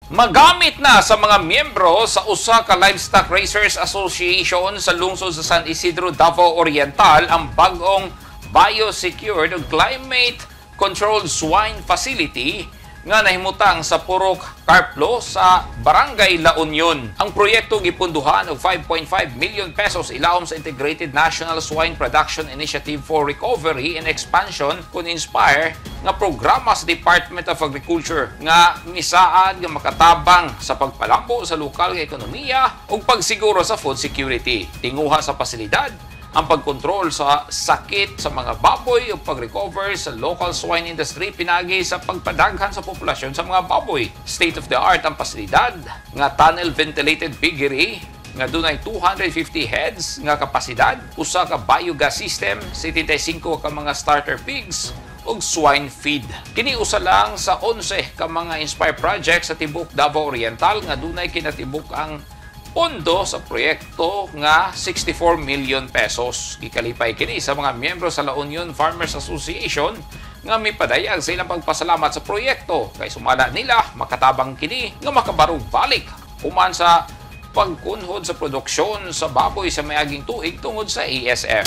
Magamit na sa mga miyembro sa usa ka Livestock Raisers Association sa lungsod sa San Isidro, Davao Oriental ang bag-ong biosecured ug climate controlled swine facility nga nahimutang sa Purok Carplo sa Barangay La Union. Ang proyekto gipunduhan og 5.5 million pesos ilawom sa Integrated National Swine Production Initiative for Recovery and Expansion kun INSPIRE nga programa sa Department of Agriculture nga misaad nga makatabang sa pagpalambo sa lokal nga ekonomiya ug pagsiguro sa food security. Tinguha sa pasilidad ang pagkontrol sa sakit sa mga baboy o pag-recover sa local swine industry pinagi sa pagpadaghan sa populasyon sa mga baboy. State of the art ang pasilidad nga tunnel ventilated piggery nga dunay 250 heads nga kapasidad, usa ka biogas system, 75 ka mga starter pigs ug swine feed. Kini usa lang sa 11 ka mga INSPIRE project sa tibok Davao Oriental nga dunay kinatibuk ang pondo sa proyekto nga 64 million pesos. Gikalipay kini sa mga miyembro sa La Union Farmers Association nga mipadayag sa ilang pagpasalamat sa proyekto kay sumala nila makatabang kini nga makabarog balik human sa pagkunhod sa produksyon sa baboy sa miaging tuig tungod sa ASF.